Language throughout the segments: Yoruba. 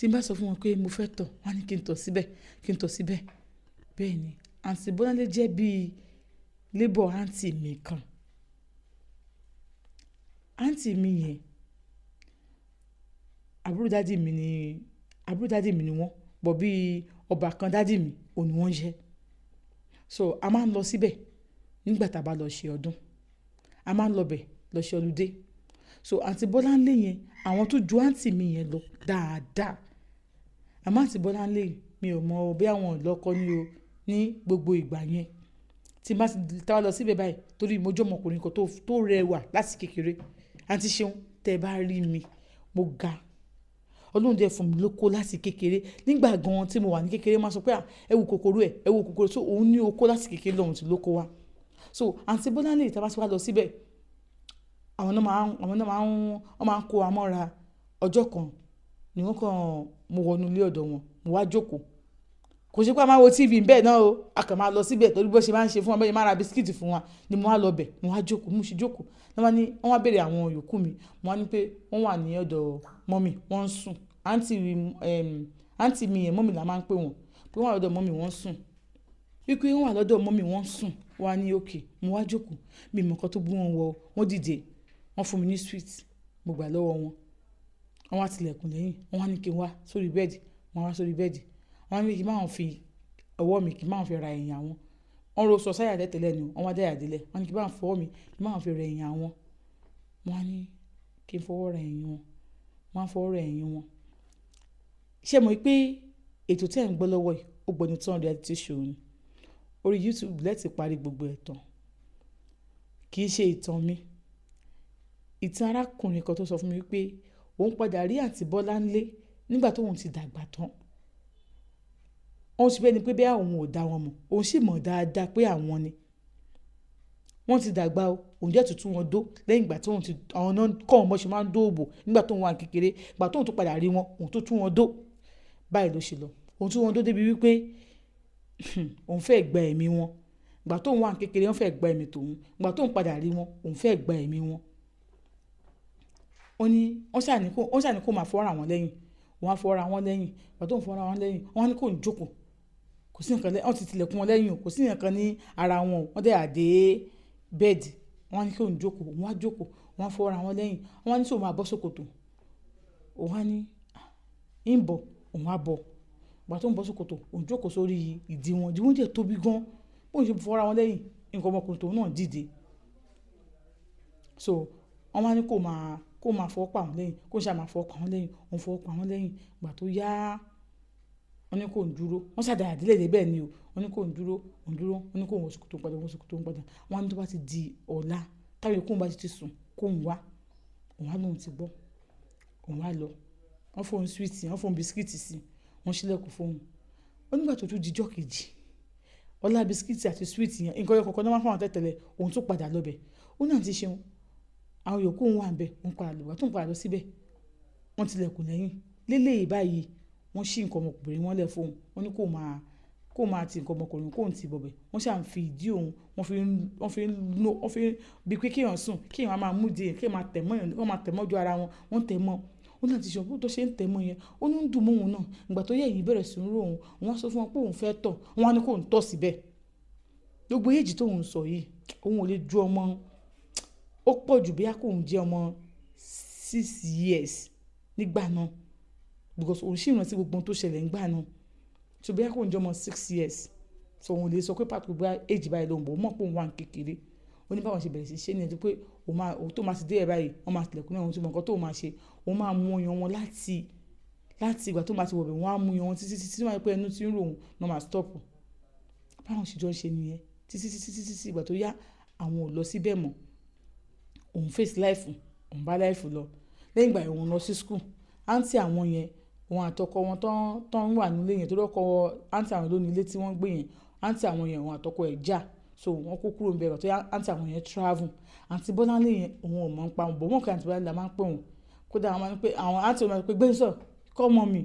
Tí n bá sọ fún wọn pé mo fẹ́ tọ̀, wọ́n á ní kí n tọ̀ síbẹ̀, kí n tọ̀ síbẹ̀. Bẹ́ẹ̀ ni, Àǹtí Bọ́láńlé jẹ́ bí neighbour àǹtí mi kan. Àǹtí mi yẹn, àbúrò daddy mi ni, àbúrò daddy mi ni wọ́n, but bí ọbàkan daddy mi, òun ni wọ́n jẹ́. So a máa ń lọ síbẹ̀ nígbà tí a bá lọ ṣe ọdún. A máa ń lọ bẹ̀ lọ ṣe holiday. So Àǹtí Bọ́láńlé yẹn, àwọn tó ju àǹtí mi yẹn lọ dáadáa. Àmọ́ Àǹtí Bọ́láńlé, mi ò mọ̀ bí àwọn ò lọ́kọ ní o ní gbogbo ìgbà yẹn. Tí n bá ti, tí a bá lọ síbẹ̀ báyìí, torí mo jẹ́ ọmọkùnrin kan tó rẹwà láti kékeré. Àǹtí Ṣeun, tẹ bá rí mi, mo ga. Ọlọ́run dẹ̀ fún mi lóko láti kékeré. Nígbà gan tí mo wà ní kékeré, wọ́n máa sọ pé, "À, ẹ wo kòkòrò ẹ, ẹ wo kòkòrò." So òun ní okó láti kékeré lòun ti lóko wá. So Àǹtí Bọ́láńlé tí a bá ti wá lọ síbẹ̀, àwọn náà máa ń, wọ́n máa ń kó wa mọ́ra. Ọjọ́ kan ni wọ́n kàn, mo wọ inú ilé ọ̀dọ̀ wọn, mo wá jókòó. Kò ṣe pé a máa wo TV bẹ́ẹ̀ náà o. A kàn máa lọ síbẹ̀ torí bó ṣe máa ń ṣe fún wa, bó ṣe máa ra biscuit fún wa ni mo wá lọ bẹ̀, mo wá jókòó, mo sì jókòó. Wọ́n wá ní, wọ́n wá béèrè àwọn yòókù mi. Mo wá ní pé wọ́n wà ní ọ̀dọ̀ mummy, wọ́n ń sùn. Àǹtí, àǹtí mi yẹn, mummy la máa ń pè wọ́n. Pé wọ́n wà lọ́dọ̀ mummy, wọ́n ń sùn. Wípé wọ́n wà lọ́dọ̀ mummy, wọ́n ń sùn. Wọ́n wá ní okay. Mo wá jókòó. Mi ò mọ̀ nǹkan tó gbé wọn wọ. Wọ́n dìde, wọ́n fún mi ní sweet, mo gbà lọ́wọ́ wọn. Wọ́n wá tilẹ̀kùn lẹ́yìn. Wọ́n wá ní kí n wá sórí bed. Mo wá sórí bed. Wọ́n wá ní kí n bá wọn fi ọwọ́ mi, kí n bá wọn fi ra ẹ̀yìn àwọn. Wọ́n ro sọ sáyà tẹ́lẹ̀ ni o. Wọ́n wá dá àyà délẹ̀. Wọ́n ní kí n bá wọn fọwọ́ mi, kí n bá wọn fi ra ẹ̀yìn àwọn. Mo wá ní kí n fọwọ́ ra ẹ̀yìn wọn. Mo wá fọwọ́ ra ẹ̀yìn wọn. Ṣé ẹ mọ̀ wípé ètò tí ẹ̀ ń gbọ́ lọ́wọ́ yìí, ó gbọ́nu tán reality show ni. Orí YouTube lẹ ti parí gbogbo ẹ̀ tán. Kì í ṣe ìtàn mi. Ìtàn arákùnrin kan tó sọ fún mi wípé òun padà rí Àǹtí Bọ́láńlé nígbà tó òun ti dàgbà tán. Wọ́n ṣe bí ẹni pé bí òun ò dá wọn mọ̀, òun sì mọ̀ dáadáa pé àwọn ni. Wọ́n ti dàgbà o, òun dẹ̀ tún tún wọn dó lẹ́yìn ìgbà tí òun ti, àwọn náà kọ́ wọn bó ṣe máa ń dó òbò nígbà tó ń wà ní kékeré. Ìgbà tó òun tó padà rí wọn, òun tó tún wọn dó. Báyìí ló ṣe lọ. Òun tún wọn dó débi wípé òun fẹ́ gba ẹ̀mí wọn. Ìgbà tó ń wà ní kékeré, wọ́n fẹ́ gba ẹ̀mí tòun. Ìgbà tó ń padà rí wọn, òun fẹ́ gba ẹ̀mí wọn. Ó ní, wọ́n ṣà ní kó máa fọwọ́ ra wọn lẹ́yìn. Wọ́n á fọwọ́ ra wọn lẹ́yìn. Ìgbà tó ń fọwọ́ ra wọn lẹ́yìn, wọ́n á ní kó ń jókòó. Kò sí ǹkan lẹ́, wọ́n ti tilẹ̀kùn wọn lẹ́yìn o. Kò sí ǹkan ní ara wọn o. Wọ́n dẹ̀ à dé bed. Wọ́n á ní kó ń jókòó. Wọ́n á jókòó. Wọ́n á fọwọ́ ra wọn lẹ́yìn. Wọ́n á ní ṣé òun máa bọ́ ṣòkòtò. Òun á ní, ń bọ̀, òun á bọ̀. Ìgbà tó ń bọ́ ṣòkòtò, òun jókòó sórí ìdí wọn. Ìdí wọn dẹ̀ tóbi gan. Bó ń ṣe fọwọ́ ra wọn lẹ́yìn, nǹkan ọmọkùnrin tòun náà dìde. So wọ́n wá ní kó máa fọwọ́ pa wọ́n lẹ́yìn, kó ṣà máa fọwọ́ pa wọ́n lẹ́yìn. Òun fọwọ́ pa wọ́n lẹ́yìn. Ìgbà tó yá, wọ́n ní kó ń dúró. Wọ́n ṣà dára délé bẹ́ẹ̀ ni o. Wọ́n ní kó ń dúró, òun dúró. Wọ́n ní kó ń wọ ṣòkòtò padà, wọ ṣòkòtò padà. Wọ́n á ní tó bá ti di ọ̀la, táwọn yòókù bá ti sùn, kó ń wá. Òun á lóhun ti gbọ́. Òun á lọ. Wọ́n fún òun sweet, wọ́n fún òun biscuit sí i. Wọ́n ṣílẹ̀kùn fún òun. Ó ní ìgbà tó tún di ọjọ́ kejì, ọlá biscuit àti sweet yẹn, nǹkan ẹyọ kọ̀ọ̀kan náà máa ń fún àwọn tẹ́lẹ̀, òun tún padà lọ bẹ̀. Ó ní àǹtí Ṣeun, àwọn yòókù òun wà níbẹ̀, òun padà lọ. Ìgbà tó ń padà lọ síbẹ̀, wọ́n tilẹ̀kùn lẹ́yìn. Lélẹ̀ báyìí, wọ́n ṣí nǹkan ọmọkùnrin wọn lẹ̀ fún òun. Wọ́n ní kó máa ti nǹkan ọmọkùnrin, kó ń ti bọ̀bẹ̀. Wọ́n ṣà ń fi ìdí òun, wọ́n fi ń bí pé kí èèyàn sùn, kí èèyàn máa mú ìdí ẹ̀, kí èèyàn máa tẹ̀ mọ́ èèyàn, wọ́n máa tẹ̀ mọ́ ojú ara wọn, wọ́n tẹ̀ mọ́. Ó ní àǹtí Ṣeun, bó tó ṣe ń tẹ̀ mọ́ yẹn, ó ní ń dùn mọ́ òun náà. Ìgbà tó yẹ ẹ̀yìn bẹ̀rẹ̀ sí ń ro òun, òun wá sọ fún wọn pé òun fẹ́ tọ̀. Wọ́n wá ní kó ń tọ̀ síbẹ̀. Gbogbo age tó ń sọ yìí, òun ò lè ju ọmọ, ó pọ̀ ju bí a kò ń jẹ́ ọmọ 6 years nígbà náà. Because òun sì rántí gbogbo ohun tó ṣẹlẹ̀ nígbà náà. So bí a kò ń jẹ́ ọmọ 6 years. So òun ò lè sọ pé pàtó bóyá age báyìí lòun bọ̀, ó mọ̀ pé òun wà ní kékeré. Ó ní báwọn ṣe bẹ̀rẹ̀ sí í ṣe ní ẹ pé òun máa, òun tó máa ti dé ẹ̀ báyìí, wọ́n máa tilẹ̀kùn náà, òun tí mọ̀ nǹkan tó máa ṣe. Òun máa mú ọyàn wọn láti ìgbà tó máa ti wọ bẹ̀, wọ́n á mú ọyàn wọn títí títí tí wọ́n máa rí pé ẹnu tí ń ro òun, náà máa stop. Báwọn ṣe jọ ń ṣe nìyẹn. Títí títí títí títí ìgbà tó yá, àwọn ò lọ síbẹ̀ mọ́. Òun face life, òun bá life lọ. Lẹ́yìn ìgbà yẹn òun lọ sí school. Àǹtí àwọn yẹn, òun àti ọkọ wọn tó ń wà nílé yẹn, torí ọkọ àǹtí àwọn ló ní ilé tí wọ́n ń gbé yẹn. Àǹtí àwọn yẹn, òun àti ọkọ ẹ̀ jà. So wọ́n kó kúrò níbẹ̀. Ìgbà tó yá, àǹtí àwọn yẹn travel. Àǹtí Bọ́láńlé yẹn, òun ò mọ̀ nípa wọn, but ó mọ̀ pé Àǹtí Bọ́láńlé la máa ń pè wọ́n. Kódà wọ́n máa ń pé àwọn àǹtí wọn máa ń pé gbé sọ̀, call mummy.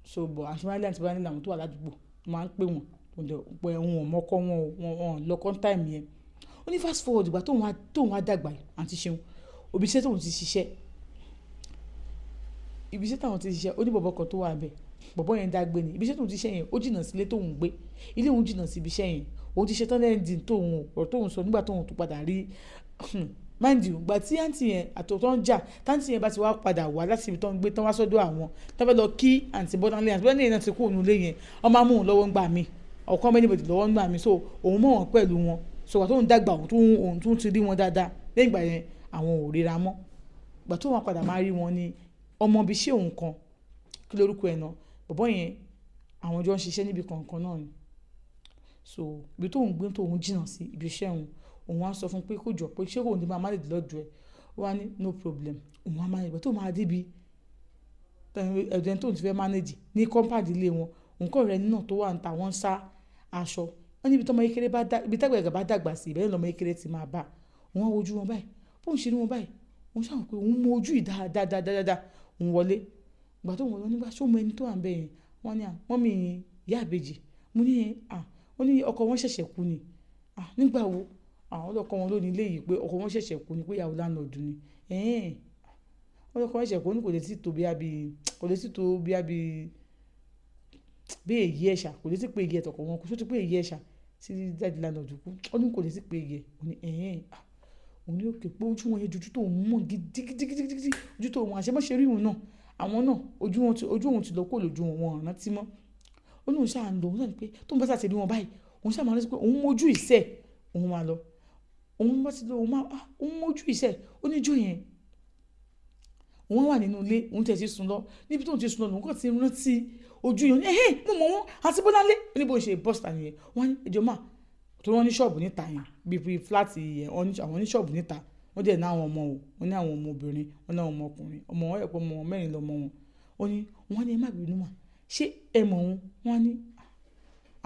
So but Àǹtí Bọ́láńlé, Àǹtí Bọ́láńlé làwọn tó wà ládùúgbò máa ń pè wọ́n. Pé òun ò mọ̀ ọkọ wọn o, wọn ò lọ́kọ time yẹn. Ó ní fast forward ìgbà tóun wá dàgbà, Àǹtí Ṣeun, òbí iṣẹ́ tóun ti ṣiṣẹ́. Ibi iṣẹ́ táwọn ti ṣiṣẹ́, ó ní bọ̀bọ́ kan tó wà níbẹ̀. Bọ̀bọ́ yẹn dá gbé ni. Ibi iṣẹ́ tóun ti ṣiṣẹ́ yẹn ó jìnnà sí ilé tóun gbé. Ilé òun jìnnà sí ibi iṣẹ́ yẹn. Òun ti ṣe tán lẹ́yìn tóun, ọ̀rọ̀ tóun sọ nígbà tóun tó padà rí. Mind you, ìgbà tí àǹtí yẹn àti tó ń jà, tí àǹtí yẹn bá ti wá padà wá láti ibi tó ń gbé tán wá sọ́dọ̀ àwọn, tí wọ́n fẹ́ lọ kí àǹtí Bọ́láńlé, àǹtí Bọ́láńlé náà ti kúrò nínú ilé yẹn, wọ́n máa mú òun lọ́wọ́ ńgbà mí. Ọ̀kan mọ́ anybody lọ́wọ́ ńgbà mí. So òun mọ̀ wọ́n pẹ̀lú wọn. So ìgbà tóun dàgbà, òun tún ti rí wọn dáadáa. Lẹ́yìn ìgbà yẹn, àwọn ò ríra mọ́. Ìgbà tó wọ́n padà máa rí wọn ní ọmọ ibi iṣẹ́ òun kan, kí lórúkọ ẹ̀ náà? Bọ̀bọ́ yẹn, àwọn jọ ń ṣiṣẹ́ níbi kankan náà ni. So ibi tó ń gbé tóun jìnnà sí ibi iṣẹ́ òun, òun á sọ fún pé kó jọ pé ṣé kò ní máa manage lọ́dọ̀ ẹ̀. Ó wá ní no problem. Òun á manage. Ìgbà tó máa dé ibi ọ̀dọ̀ ẹni tóun ti fẹ́ manage ní compound ilé wọn, òun kọ́ rẹ̀ náà tó wà níta, wọ́n ń sá aṣọ. Wọ́n ní ibi tí ọmọ kékeré bá dá, ibi tí àgbàlagbà bá dàgbà sí, ibẹ̀ ni ọmọ kékeré ti máa bá. Òun á wojú wọn báyìí. Bó ń ṣe rí wọn báyìí, òun ṣà mọ̀ pé òun mọ ojú yìí dáadáa, dáadáa, dáadáa. Òun wọlé. Ìgbà tó wọlé, wọ́n ní ṣé o mọ ẹni tó wà níbẹ̀ yẹn? Wọ́n ní à, mummy ìyá ìbejì. Mo ní à, ó ní ọkọ wọn ṣẹ̀ṣẹ̀ kú ni. À, nígbà wo? À, wọ́n lọkọ wọn ló ní ilé yìí pé ọkọ wọn ṣẹ̀ṣẹ̀ kú ni, pé ìyàwó landlord ni. Ẹ̀hẹn. Wọ́n lọkọ wọn ṣẹ̀ṣẹ̀ kú, ó ní kò lè tí tó bí i, kò lè tí tó bí i, bí èyí ẹ̀ ṣà, kò lè tí pé èyí ẹ̀ tọkọ wọn kú. Ṣé ó ti pé èyí ẹ̀ ṣà tí daddy landlord kú? Ó ní kò lè tí pé èyí ẹ̀. Ó ní ẹ̀hẹn. À, òun ní okay pé ojú wọn yẹn jojú tó ń mọ̀ gidigidigidi. Ojú tó wọn, àṣé bó ṣe rí òun náà. Àwọn náà ojú wọn ti, ojú òun ti lọ kúrò lójú wọn, wọn ò rántí mọ́. Ó ní òun ṣà ń lọ, òun ṣà ní pé tóun bá ṣà ti rí wọn báyìí, òun ṣà máa rántí pé òun mọ ojú ìṣe, òun máa lọ. Òun bá ti lọ, òun máa, ah, òun mọ ojú ìṣe. Ó ní ijó yẹn, òun wà nínú ilé, òun tẹ̀ sí sùn lọ. Níbi tó ń ti sùn lọ, lòun kàn ti rántí ojú yẹn. Ó ní ẹ̀hẹn, mo mọ̀ wọ́n, àǹtí Bọ́láńlé. Ó ní bó ṣe burst nìyẹn. Wọ́n ní ẹjọ́ máa, torí wọ́n ní ṣọ́ọ̀bù níta yẹn, bí i flat yẹn, àwọn ní ṣọ́ọ̀bù níta. Wọ́n dẹ̀ ní àwọn ọmọ o, wọ́n ní àwọn ọmọ obìnrin, wọ́n ní àwọn ọmọ ọkùnrin. Ọmọ wọn yẹ pé ọmọ mẹ́rin lọmọ wọn. Ó ní, wọ́n ní ẹ má bínú mà. Ṣé ẹ mọ̀ wọ́n? Wọ́n ní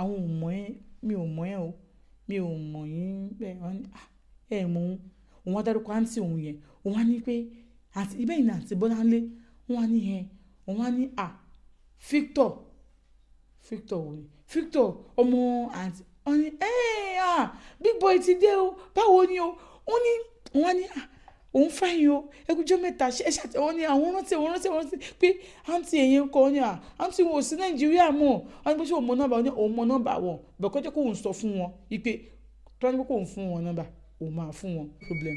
àwọn ò mọ̀ ẹ́, mi ò mọ̀ ẹ́ o. Mi ò mọ̀ yín bẹ́ẹ̀. Wọ́n ní à, ẹ mọ̀ wọ́n. Òun wá dárúkọ àǹtí òun yẹn. Òun wá ní pé àǹtí, ibẹ̀ yìí ni àǹtí Bọ́láńlé. Wọ́n wá ní ẹ. Òun wá ní à, Victor, Victor wo ni? Victor ọmọ àǹtí. Wọ́n ní ẹ́ à, big boy ti dé o. Báwo ni o? Ó ní, òun wá ní à, òun fine o. Ẹ kú ọjọ́ mẹ́ta. Ṣé ẹ ṣà, wọ́n ní àwọn rántí, àwọn rántí, àwọn rántí pé àǹtí ẹ̀yẹn ń kọ́. Wọ́n ní à, àǹtí wọn ò sí Nàìjíríà mọ́. Wọ́n ní pé ṣé o mọ nọ́mbà? Wọ́n ní òun mọ nọ́mbà wọn. But kó jẹ́ kó òun sọ fún wọn wípé tí wọ́n ní pé kó òun fún wọn nọ́mbà, òun máa fún wọn, problem.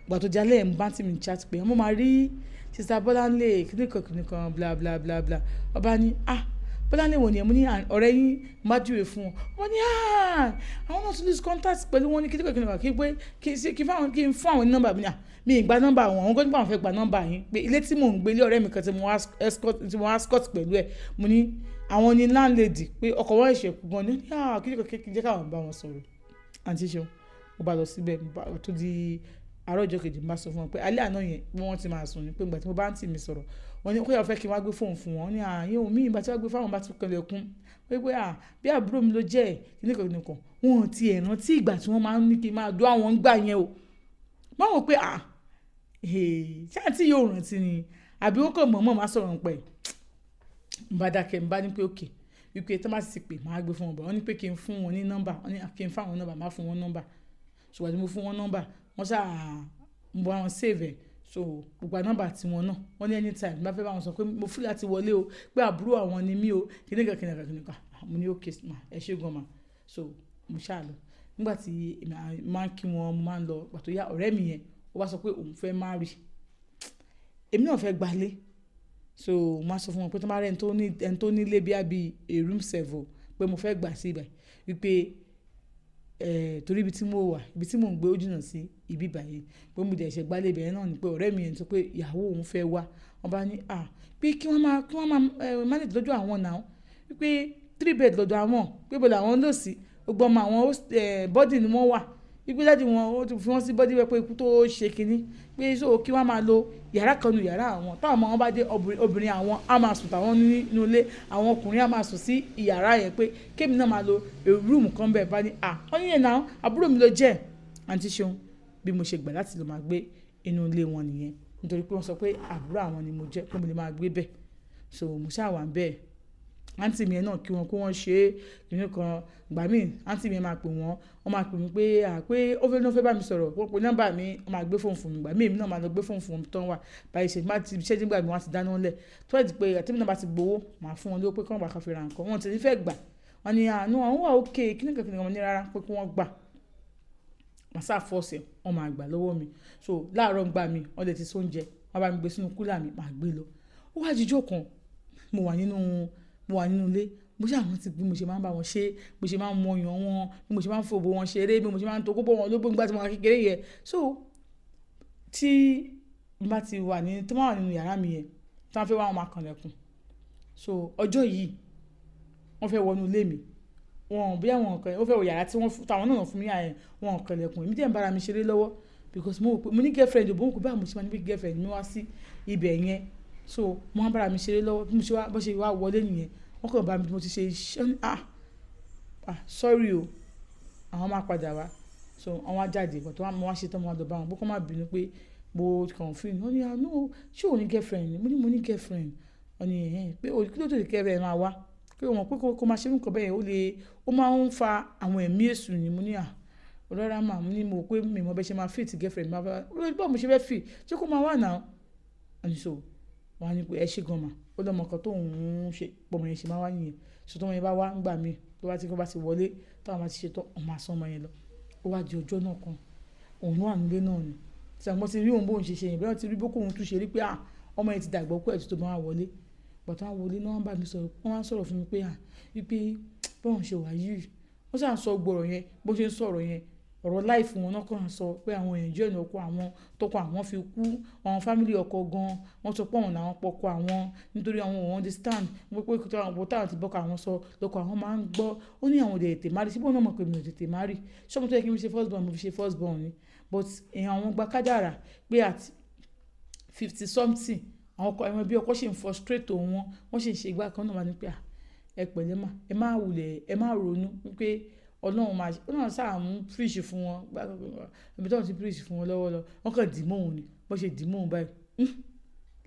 Ìgbà tó di alẹ́, mo bá àǹtí mi chat pé mo máa rí sister Bọ́láńlé kíníkan kíníkan bla bla bla bla. Wọ́n bá ní ah, Bọ́láńlé wo ni ẹ? Mo ní ọ̀rẹ́ yín, mo bá júwe fún wọn. Wọ́n ní ah, àwọn náà tún lose contact pẹ̀lú wọn ní kíníkan kíníkan kí pé kí fún kí n fún àwọn ní nọ́mbà mi ní à, mi ì gba nọ́mbà wọn. Àwọn gbọ́dọ̀ pé àwọn fẹ́ gba nọ́mbà yín pé ilé tí mò ń gbé, ilé ọ̀rẹ́ mi kan tí mo wá escort, tí mo wá escort pẹ̀lú ẹ̀. Mo ní àwọn ní landlady pé ọkọ wọn ṣẹ̀ṣẹ̀ kú gan ni. Ó ní ah, kíníkan kí n jẹ́ káwọn bá wọn sọ̀rọ̀. Àǹtí Ṣeun, mo bá lọ síbẹ̀, mo bá tó di àárọ̀ ọjọ́ kejì, mo bá sọ fún wọn pé alẹ́ àná yẹn bí wọ́n ti máa sùn ni pé ìgbà tí mo bá àǹtí mi sọ̀rọ̀, wọ́n ní kó yà fẹ́ kí n wá gbé fóònù fún wọn. Wọ́n ní à, ìyẹn ò mí ìgbà tí wọ́n gbé fáwọn bá tún kanlẹ̀kùn. Wípé à, bí àbúrò mi ló jẹ́ kíníkan kíníkan. Wọn ò tí ẹ̀ rántí ìgbà tí wọ́n máa ń ní kí n máa dó àwọn ń gbà yẹn o. Wọ́n wò pé à, ṣé àǹtí yóò rántí ni? Àbí ó kàn mọ̀ọ́mọ̀ máa sọ̀rọ̀ pẹ̀. Mo bá dákẹ́, mo bá ní pé okay. Wípé tí wọ́n bá sì pè, màá gbé fún wọn bọ̀. Wọ́n ní pé kí n fún wọn ní nọ́mbà. Wọ́n ní kí n fún àwọn nọ́mbà, màá fún wọn nọ́mbà. Ṣùgbọ́n tí mo fún wọn nọ́mbà, wọ́n sá, mo bá wọn save ẹ̀. So mo gba nọ́mbà tí wọn náà. Wọ́n ní anytime tí bá fẹ́ bá wọn sọ pé mo free láti wọlé o, pé àbúrò àwọn ni mí o, kíníkan kíníkan kíníkan. Mo ní okay ma, ẹ ṣé gan ma. So mo ṣá lọ. Nígbà tí èmi máa ń kí wọn, mo máa ń lọ. Ìgbà tó yá ọ̀rẹ́ mi yẹn, ó wá sọ pé òun fẹ́ marry. Èmi náà fẹ́ gba ilé. So mo máa sọ fún wọn pé tí wọ́n bá rí ẹni tó ní ilé bí i a room serve o, pé mo fẹ́ gbà sí ibẹ̀. Wípé, torí ibi tí mo wà, ibi tí mò ń gbé ó jìnnà sí ibi báyìí. Pé mo dẹ̀ ṣẹ̀ gba ilé ibẹ̀ náà ni pé ọ̀rẹ́ mi yẹn sọ pé ìyàwó òun fẹ́ wá. Wọ́n bá ní à, pé kí wọ́n máa manage lọ́dọ̀ àwọn now. Wípé three bed lọ́dọ̀ àwọn, pé ibo làwọn ń lò sí. Gbogbo ọmọ àwọn boarding ni wọ́n wà. Wípé daddy wọn ó ti fi wọ́n sí boarding pé ikú tó ṣe kíní. Pé so kí wọ́n máa lo yàrá kan nínú yàrá àwọn. Tí àwọn ọmọ wọn bá dé, obìnrin àwọn á máa sùn tàwọn nínú ilé. Àwọn ọkùnrin á máa sùn sí ìyàrá yẹn pé kí èmi náà máa lo a room kan bẹ́ẹ̀ bá ní à. Wọ́n ní yẹn now, àbúrò mi ló jẹ́. Àǹtí Ṣeun, bí mo ṣe gbà láti lọ máa gbé inú ilé wọn nìyẹn. Nítorí pé wọ́n sọ pé àbúrò àwọn ni mo jẹ́, pé mo lè máa gbé bẹ́ẹ̀. So mo ṣá wà níbẹ̀. Àǹtí mi yẹn náà kí wọn pé wọ́n ṣe kíni kan. Ìgbà mí àǹtí mi yẹn máa pè wọ́n, wọ́n máa pè mí pé à pé ó fẹ́, wọ́n fẹ́ bá mi sọ̀rọ̀. Wọ́n pe nọ́mbà mi, wọ́n máa gbé fóònù fún mi. Ìgbà mí èmi náà máa lọ gbé fóònù fún wọn tó ń wà. Báyìí ṣe má ti ṣẹ́ nígbà mi wọ́n á ti dáná lẹ̀. Tó bá di pé tí èmi náà bá ti gbowó, màá fún wọn lówó pé kí wọ́n gbà kan fi ra nǹkan. Wọn ò tí ì fẹ́ gbà. Wọ́n ní à no àwọn wà okay kíni kan kíni kan. Mo ní rárá pé kí wọ́n gbà. Màá sá force ẹ̀, wọ́n máa gbà lọ́wọ́ mi. So láàárọ̀ ńgbà mi, wọ́n lè ti se oúnjẹ, wọ́n bá mi gbé sínú cooler mi, màá gbé lọ. Ó wá di ọjọ́ kan, mo wà nínú ilé. Mo ṣà rántí bí mo ṣe máa ń bá wọn ṣe, bí mo ṣe máa ń mú ọyàn wọn, bí mo ṣe máa ń fòbò wọn ṣeré, bí mo ṣe máa ń tokó bọ́ wọn lóbó nígbà tí mo wà kékeré yẹn. So tí n bá ti wà ní, tí wọ́n wà nínú yàrá mi yẹn, tí wọ́n fẹ́ wá, wọ́n máa kan ìlẹ̀kùn. So ọjọ́ yìí wọ́n fẹ́ wọ inú ilé mi. Wọn bí àwọn kan, wọ́n fẹ́ wọ yàrá tí wọ́n fún, táwọn náà fún mi yàrá yẹn, wọ́n kan ìlẹ̀kùn. Èmi dẹ̀ ń bá ara mi ṣeré lọ́wọ́ because mo rò pé mo ní girlfriend o, mo rò pé báwo mo ṣe máa ní pé girlfriend mi wá sí ibẹ̀ yẹn. So mo máa ń bá ara mi ṣeré lọ́wọ́ bí mo ṣe wá, bó ṣe wá wọlé nìyẹn. Wọ́n kàn bá mi bí mo ti ṣe ṣẹ́, ah, ah sorry o. Àwọn máa padà wá. So wọ́n wá jáde, ìgbà tí wọ́n wá ṣe tán, mo wá lọ bá wọn pé kí wọ́n má bínú pé mo kàn feel. Wọ́n ní ah no, ṣé o ní girlfriend ni? Mo ní mo ní girlfriend. Wọ́n ní ẹ̀hẹn pé kí ló dé tí girlfriend máa wá? Pé o mọ̀ pé kó máa ṣe irú nǹkan bẹ́ẹ̀ yẹn, ó lè, ó máa ń fa àwọn ẹ̀mí èṣù ni. Mo ní à, rárá mà, mo ní mo rò pé mi mọ̀ bí ẹ ṣe máa feel tí girlfriend mi bá wá. Ó ní báwo mo ṣe fẹ́ feel? Ṣé kó máa wà now? Wọ́n ní so, wọ́n á ní pé ẹ ṣé gan ma. Ó lọ́mọ kan tó ń ṣe, bí ọmọ yẹn ṣe máa wá nìyẹn. So tí ọmọ yẹn bá wá nígbà mí, tó bá ti, tó bá ti wọlé, tí àwọn bá ti ṣe tán, wọ́n máa sán ọmọ yẹn lọ. Ó wá di ọjọ́ náà kan, òun wà nínú ilé náà ni. Tí àwọn ti rí òun bó ń ṣe ṣe yẹn, bí wọ́n ti rí bí kò òun tún ṣe rí pé à, ọmọ yẹn ti dàgbà ó pẹ́ tó máa wọlé. Ìgbà tí wọ́n wọlé náà wọ́n bá mi sọ̀rọ̀, wọ́n wá ń sọ̀rọ̀ fún mi pé à, wípé bóun ṣe wà yìí. Wọ́n ṣà ń sọ gbogbo ọ̀rọ̀ yẹn, bó ṣe ń sọ̀rọ̀ yẹn, ọ̀rọ̀ life wọn náà kàn ń sọ pé àwọn enjoy ọkọ àwọn, tọkọ àwọn fi kú, àwọn family ọkọ gan, wọ́n sọ pé àwọn làwọn pọkọ àwọn nítorí àwọn ò understand. Wípé kí àwọn táwọn ti bọ́kọ àwọn sọ, lọkọ àwọn máa ń gbọ́. Ó ní àwọn ò dẹ̀ tètè marry. Ṣé bí wọ́n náà mọ̀ pé mi ò tètè marry? Ṣé ọmọ tó yẹ kí n fi ṣe first born, mo fi ṣe first born ni. But èèyàn àwọn gba kádàrà pé at 50 something, àwọn ọkọ, àwọn ẹbí ọkọ ṣì ń frustrate òun wọn, wọ́n sì ń ṣe ìgbà kan náà wá ní pé à, ẹ pẹ̀lẹ́ mà, ẹ má wulẹ̀, ẹ má ronú wípé Ọlọ́run máa ṣe, Ọlọ́run ṣáà ń preach fún wọn. Ibi tí wọ́n ti preach fún wọn lọ́wọ́ lọ, wọ́n kàn dì mọ́ òun ni. Bó ṣe dì mọ́ òun báyìí,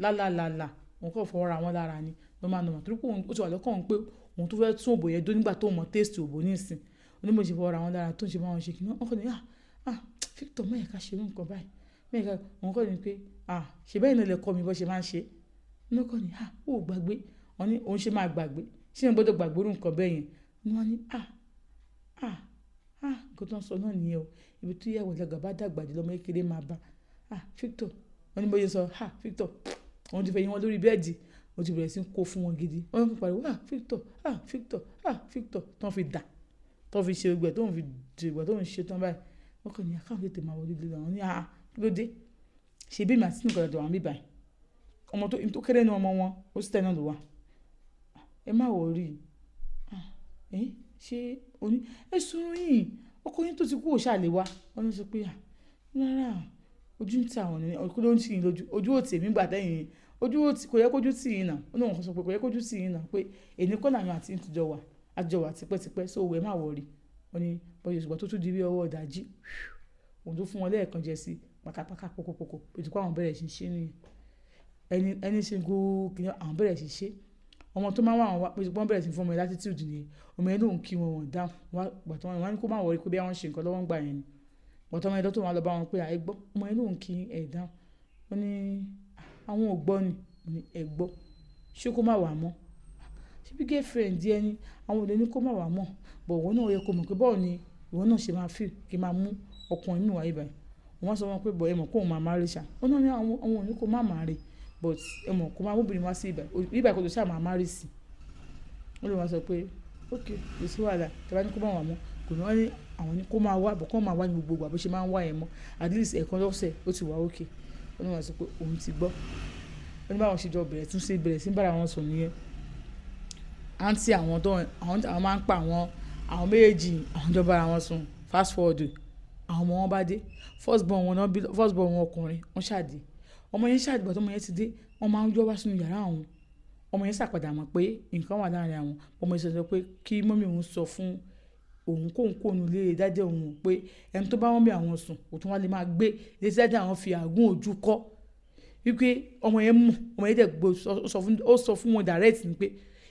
lálàlàlà, òun kàn fọwọ́ ra wọn lára ni. Normal normal. Torí pé òun, ó ti wà lọ́kàn òun pé òun tó fẹ́ tún òbò yẹn dó nígbà tó mọ̀ taste òbò nísìn. Ó ní bó ṣe fọwọ́ ra wọn lára tó ń ṣe bá wọn ṣe kíni. Wọ́n kàn ní ah, ah Victor má jẹ́ ká ṣe irú nǹkan báyìí. Má jẹ́ ká, òun kàn ní pé ah ṣe bẹ́ẹ̀ náà lẹ kọ́ mi bó ṣe máa ń ṣe. Wọ́n kàn ní ah ó gbàgbé. Wọ́n ní òun ṣe máa gbàgbé. Ṣé èèyàn gbọdọ̀ gbàgbé irú nǹkan bẹ́ẹ̀ yẹn? Wọ́n ní ah, ah, ah nǹkan tó ń sọ náà nìyẹn o. Ibi tí àgbàlagbà bá dàgbà dé lọ́mọ kékeré máa bá. Ah Victor, wọ́n ní bó ṣe sọ ah Victor, òun ti fẹ̀yìn wọn lórí bẹ́ẹ̀dì, ó ti bẹ̀rẹ̀ sí ń kó fún wọn gidi. Wọ́n ń pariwo ah Victor, ah Victor, ah Victor, tó ń fi dà, tó ń fi ṣe gbogbo ẹ̀, tó ń fi ṣe ìgbà tó ń ṣe tán báyìí. Wọ́n kàn ní káwọn tètè máa wọlé lọ. Wọ́n ní ah kí ló dé? Ṣé bí èmi àti nǹkan lọ́dọ̀ wà níbí báyìí? Ọmọ tó kéré nínú ọmọ wọn, hostel náà ló wà. Ẹ má worry. Ah ẹ́ ṣé o ní ẹ sùúrù yín, ọkọ yín tó ti kú ò ṣà lè wá. Wọ́n ní sọ pé ah rárá ojú ń tì àwọn ni, kí ló ń tì yín lójú? Ojú ò tì mí nígbà tẹ́yìn, ojú ò tì, kò yẹ kó ojú tì yín náà. Ó ní òun kan sọ pé kò yẹ kó ojú tì yín náà pé èní kọ́ làwọn àti yín ti jọ wà, a ti jọ wà tipẹ́tipẹ́ so ẹ má worry. Wọ́n ní bó ṣe ṣùgbọ́n tó tún di bí ọwọ́ ìdájí, òun tó fún wọn lẹ́ẹ̀kan jẹ sí pákápáká pokopoko. Ó ti kó àwọn bẹ̀rẹ̀ sí í ṣe nìyẹn. Ẹni, ẹni single kìíní àwọn bẹ̀rẹ̀ sí í ṣe. Ọmọ tó máa ń wá àwọn wá, pé wọ́n bẹ̀rẹ̀ sí í fún ọmọ yẹn attitude nìyẹn. Ọmọ yẹn ló ń kí wọn, wọ́n dáhùn. Wọ́n ìgbà tí wọ́n ní kó má worry pé bí wọ́n ṣe nǹkan lọ́wọ́ ń gbà yẹn ni. Ìgbà tí ọmọ yẹn tó wá lọ bá wọn pé à ẹ gbọ́, ọmọ yẹn ló ń kí ẹ dáhùn. Wọ́n ní àwọn ò gbọ́ ni. Mo ní ẹ gbọ́. Ṣé kó má wà mọ́? Ṣé bí girlfriend ẹ ni? Àwọn ò lè ní kó má wà mọ́. But ìwọ náà ó yẹ kó mọ̀ pé báwo ni ìwọ náà ṣe máa feel kí máa mú ọkùnrin mi wá ibí báyìí. Wọ́n wá sọ fún wọn pé but ẹ mọ̀ pé òun máa marry ṣá. Ó ní àwọn, àwọn ò ní kó má marry but ẹ mọ̀ kó máa mú obìnrin wá sí ibí báyìí. Ibí báyìí kò tó ṣá máa marry sí. Wọ́n lè wá sọ pé okay kò sí wàhálà. Tí a bá ní kó má wà mọ́, kò ní wọ́n ní àwọn ní kó máa wá, but kó máa wá ní gbogbo ìgbà bó ṣe máa ń wá yẹn mọ́. At least ẹ̀ẹ̀kan lọ́sẹ̀ ó ti wà okay. Wọ́n ní wọ́n sọ pé òun ti gbọ́. Wọ́n ní báwọn ṣe jọ bẹ̀rẹ̀ tún ṣe bẹ̀rẹ̀ sí ń bá ara wọn sùn nìyẹn. Àǹtí àwọn tó, àwọn máa ń pa àwọn, àwọn méjèèjì àwọn jọ bá ara wọn sùn. Fast forward, àwọn ọmọ wọn bá dé. First born wọn náà bí, first born wọn ọkùnrin, wọ́n ṣà dé. Ọmọ yẹn ṣà dé, ìgbà tí ọmọ yẹn ti dé, wọ́n máa ń yọ wá sínú yàrá àwọn. Ọmọ yẹn ṣà padà mọ̀ pé nǹkan wà láàrin àwọn. Ọmọ yẹn sọ pé kí mummy òun sọ fún òun kó ń kó nu ilé daddy òun pé ẹni tó bá mummy àwọn sùn, kò tún wá lè máa gbé ilé tí daddy àwọn fi àgún ojú kọ́. Wípé ọmọ yẹn mọ̀, ọmọ yẹn dẹ̀ gbọ́, ó sọ fún wọn direct ni pé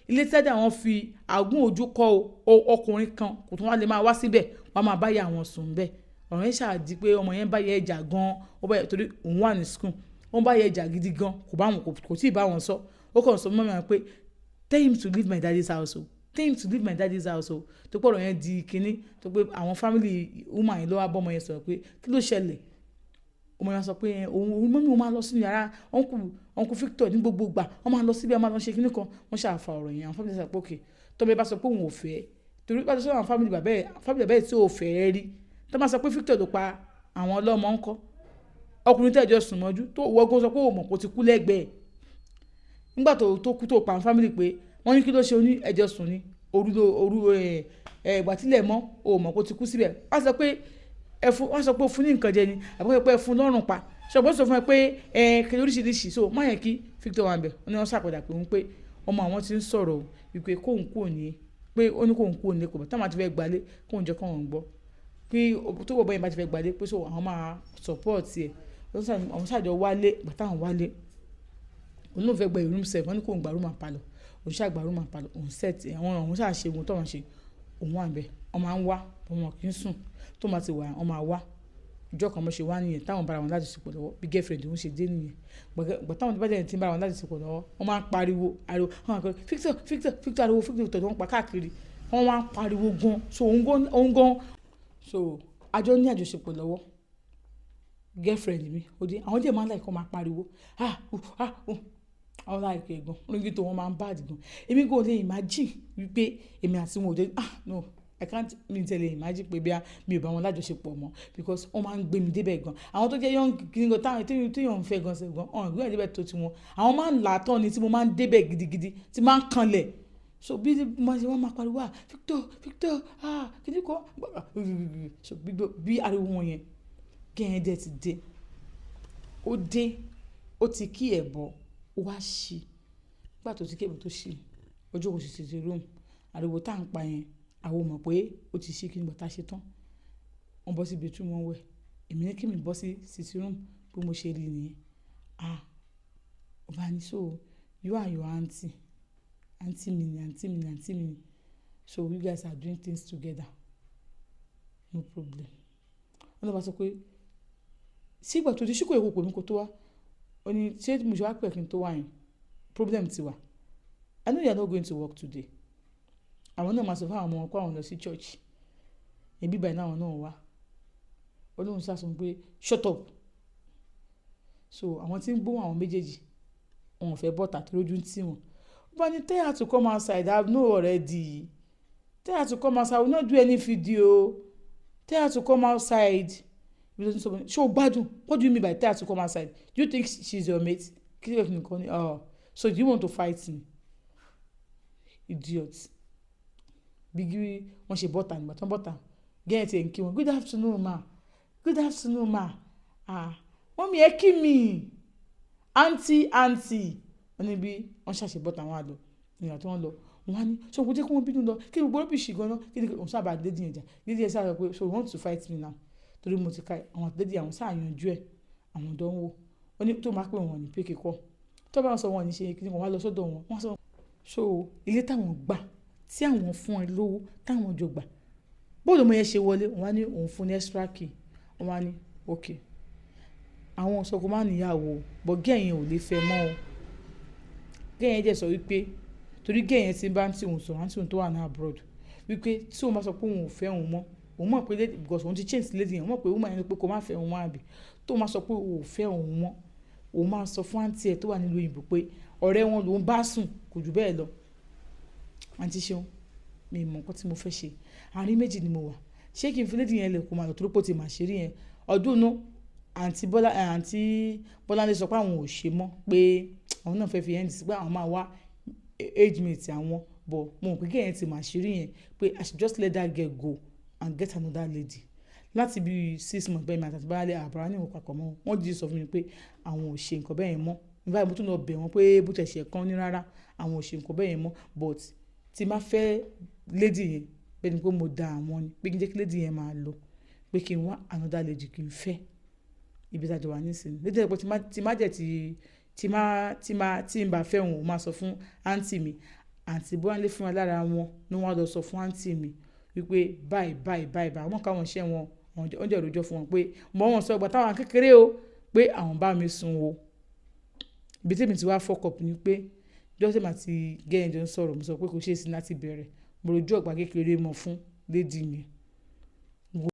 Ilé tí daddy àwọn fi àgún ojú kọ́ o, ọkùnrin kan kò tún wá lè máa wá síbẹ̀, wọ́n máa bá ìyá wọn sùn bẹ́ẹ̀. Ọ̀rọ̀ yẹn ṣáà di pé ọmọ yẹn bá ìyá ẹ̀ jà gan. Ó bá, torí òun wà ní school, ó ń bá ìyá ẹ̀ jà gidi gan. Kò bá wọn, kò tí ì bá wọn sọ. Ó kàn sọ fún mummy wọn pé, "Tell him to leave my daddy's house o. Tell him to leave my daddy's house o." Tó pé ọ̀rọ̀ yẹn di kíní, tó pé àwọn family woman yẹn ló wá bá ọmọ yẹn sọ̀rọ̀ pé kí ló ṣẹlẹ̀. Ọmọ yẹn sọ pé òun, mummy òun máa lọ sínú yàrá uncle Victor ní gbogbo ìgbà. Wọ́n máa lọ síbẹ̀, wọ́n máa lọ ṣe kíní kan. Wọ́n ṣáà fa ọ̀rọ̀ yẹn. Àwọn family sọ pé okay, tọ́mọ yẹn bá sọ pé òun ò fẹ́, torí bá sọ àwọn family bàbá ẹ̀ tí ò fẹ́ rí, tó máa sọ pé Victor ló pa àwọn ọlọ́mọ ńkọ́? Ọkùnrin tẹ́jọ́ sùn mọ́jú, tó wọ́gán sọ pé òun mọ̀ kó ti kú lẹ́gbẹ̀ẹ́ nígbà tó kú, tó pa àwọn family pé wọ́n ní kí ló ṣe, oní ẹjọ́ sùn ní òru òru ẹ̀ ẹ̀ ìgbà tílẹ̀ mọ́, o mọ̀ kó ti kú síbẹ̀. Wọ́n sọ pé ẹ fún, wọ́n sọ pé o fún ní nǹkan jẹ ni, àbí wọ́n sọ pé ẹ fún lọ́rùn pa. Ṣùgbọ́n sọ fún ẹ pé ẹ kí oríṣiríṣi, so má yẹ kí Victor wà ń bẹ̀. Wọ́n ní wọ́n ṣàpàdà pé òun, pé ọmọ àwọn ti ń sọ̀rọ̀ wípé kóun kúrò ní, pé ó ní kóun kúrò ní kò bá táwọn ti fẹ́ gbalé, kóun jẹ́ kóun gbọ́ pé tó bọ̀ bọ́yẹn bá ti fẹ́ gbalé, pé so àwọn máa support ẹ̀. Àwọn ṣàjọ wálé. Ìgbà táwọn wálé, òun ló fẹ́ gba room self. Wọ́n ní kóun gba room and parlour. Òun ṣáà gba room and parlour, òun set àwọn, òun ṣáà ṣe ohun tóun ṣe. Òun wà níbẹ̀, wọ́n máa ń wá, wọn kì í sùn. Tó máa ti wà, wọ́n máa wá. Ọjọ́ kan mo ṣe wá nìyẹn, táwọn bára wọn lájọṣepọ̀ lọ́wọ́, bí girlfriend òun ṣe dé nìyẹn. Ìgbà táwọn bá dẹ̀ tí ń bára wọn lájọṣepọ̀ lọ́wọ́, wọ́n máa ń pariwo ariwo. Wọ́n máa ń pariwo "Victor, Victor, Victor", ariwo "Victor, Victor" tó ń pa káàkiri. Wọ́n máa ń pariwo gan. So òun gan, òun gan. So a jọ ní àjọṣepọ̀ lọ́wọ́, girlfriend mi ó dé. Àwọn díẹ̀ máa ń like kó máa pariwo, "Ah uh, ah uh." Àwọn like ẹ̀ gan. Ringtone wọn máa ń bad gan. Èmi kò lè imagine wípé èmi àti wọn ò dé. Ah no, I can't. Mi ò lè imagine pé bí mi ò bá wọn lájọṣepọ̀ mọ́, because wọ́n máa ń gbé mi débẹ̀ gan. Àwọn tó jẹ́ young kìíní gan, táwọn tí èèyàn ń fẹ́ gan sef gan, wọ́n gbé mi débẹ̀ tó ti wọn. Àwọn máa ń là tán ni tí mo máa ń débẹ̀ gidigidi, tí máa ń kanlẹ̀. So bí mo ṣe, wọ́n máa pariwo, "Ah, Victor, Victor, ah, kíni kan." So bí ariwo wọn yẹn, girl yẹn dẹ̀ ti dé. Ó dé, ó ti kí ẹ̀ bọ̀, ó wá ṣí. Nígbà tó ti kí ẹ̀ bọ̀ tó ṣí, ó jókòó sí sitting room. Ariwo tá ń pa yẹn, àwa ò mọ̀ pé ó ti ṣí. Kí nígbà tá a ṣe tán. Wọ́n bọ́ sí bedroom, wọ́n wẹ̀. Èmi ní kí mi bọ́ sí sitting room, bí mo ṣe rí nìyẹn. Ah, ó bá ní, "So you and your aunty, aunty mi ni, aunty mi ni, aunty mi ni. So you guys are doing things together. No problem." Wọ́n lọ bá sọ pé sí ìgbà tó di ṣí kò yẹ kó pè mí kó tó wá. Ó ní ṣé mo ṣe wá pẹ̀ kí n tó wá yẹn? Problem ti wà. I know you are not going to work today. Àwọn náà máa sọ fún àwọn ọmọ wọn pé àwọn lọ sí church. Ibi báyìí náà àwọn náà wá. Ó lóhùn sá sọ pé shut up. So àwọn tí ń gbóhùn àwọn méjèèjì, wọn ò fẹ́ bọ́ta torí ojú ń tì wọ́n. Ó bá ní, "Tell her to come outside. I know already. Tell her to come outside. I will not do any video. Tell her to come outside." Ibi tó ti ń sọ fún mi, ṣé o gbádùn? What do you mean by tell her to come outside? Do you think she's your mate? Kí ló fi nìkan ni? Oh, so do you want to fight me? Idiot. Bí wọ́n ṣe bọ́ta nígbà tó ń bọ́ta, girl yẹn ti ń kí wọn, "Good afternoon, ma. Good afternoon, ma. Ah, mummy, ẹ kí mi. Aunty, aunty." Wọ́n ní bí wọ́n ṣàṣe bọ́ta, wọn á lọ. Nígbà tí wọ́n lọ, wọ́n á ní so kò jẹ́ kí wọ́n bínú lọ. Kí ni gbogbo rubbish gan-an? Kí ni òun sábà lady yẹn jà? Lady yẹn sábà pé, "So you want to fight me now?" Torí mo ti ka àwọn lady, àwọn sáà yanjú ẹ̀. Àwọn tó ń wò. Ó ní tó máa pè wọ́n ní pick call. Tó bá wọn sọ wọ́n ní ṣe kí ni, wọ́n wá lọ sọ́dọ̀ wọn. Wọ́n sọ so ilé táwọn gbà tí àwọn fún ẹ lówó táwọn jọ gbà. Bó ló mọ yẹn ṣe wọlé? Wọ́n á ní òun fún ní extra key. Wọ́n á ní okay. Àwọn sọ kó má níyàwó, but girl yẹn ò lè fẹ́ mọ́ o. Girl yẹn jẹ́ sọ wípé torí girl yẹn ti bá aunty òun sọ̀rọ̀, aunty òun tó wà ní abroad, wípé tí òun bá sọ pé òun ò fẹ́ òun mọ́, òun mọ̀ pé lady, because òun ti change sí lady yẹn, òun mọ̀ pé woman yẹn ní pé kó má fẹ́ òun mọ́ àbí. Tó máa sọ pé òun ò fẹ́ òun mọ́, òun máa sọ fún aunty ẹ̀ tó wà nílùú òyìnbó pé ọ̀rẹ́ wọn lòún bá sùn, kò jù bẹ́ẹ̀ lọ. Aunty Ṣeun, mi ò mọ̀ nǹkan tí mo fẹ́ ṣe. Àárín méjì ni mo wà. Ṣé kí n fi lady yẹn lẹ̀ kó máa lọ torí pé ó ti mà ṣeré yẹn? Ọdún náà, Aunty Bọ́láńlé sọ pé àwọn ò ṣe mọ́, pé àwọn náà fẹ́ fi end sí, pé àwọn máa wá age mate àwọn, but mo mọ̀ pé girl yẹn ti mà ṣeré yẹn, pé I should just let that girl go and get another lady. Láti bí 6 months bẹ́ẹ̀, mi àti Aunty Bọ́láńlé àbúrò ní ìwọ̀n papọ̀ mọ́. Wọ́n dìde sọ fún mi pé àwọn ò ṣe nǹkan bẹ́ẹ̀ yẹn mọ́. In fact, mo tún lọ bẹ̀ wọ́n pé bó tẹ̀ ṣe kan ní rárá, àwọn ò ṣe nǹkan bẹ́ẹ̀ yẹn mọ́, but tí n bá fẹ́ lady yẹn, bẹ́ẹ̀ ni pé mo da àwọn ni, pé kí n jẹ́ kí lady yẹn máa lọ, pé kí n wá another lady kí n fẹ́. Ibi tí a jọ wà nísìnyí. Lady yẹn pé tí má jẹ́ tí tí má tí má tí n bá fẹ́ òun, ó máa sọ fún aunty mi. Àǹtí Bọ́láńlé fúnra lára wọn ni wọ́n lọ sọ fún àǹtí mi wípé báyìí báyìí báyìí báyìí, àwọn káwọn iṣẹ́ wọn, wọ́n jẹ́ òròjọ́ fún wọn pé mọ̀ wọ́n sọ ìgbà táwọn kékeré o pé àwọn bá mi sùn o. Ibi tí èmi ti wá fuck up ni pé jọ́sẹ̀ mà ti gẹ́ ẹ̀jọ̀ ń sọ̀rọ̀, mo sọ pé kò ṣe é sí láti bẹ̀rẹ̀. Mo rojú ọ̀pá kékeré mọ̀ fún lady yẹn.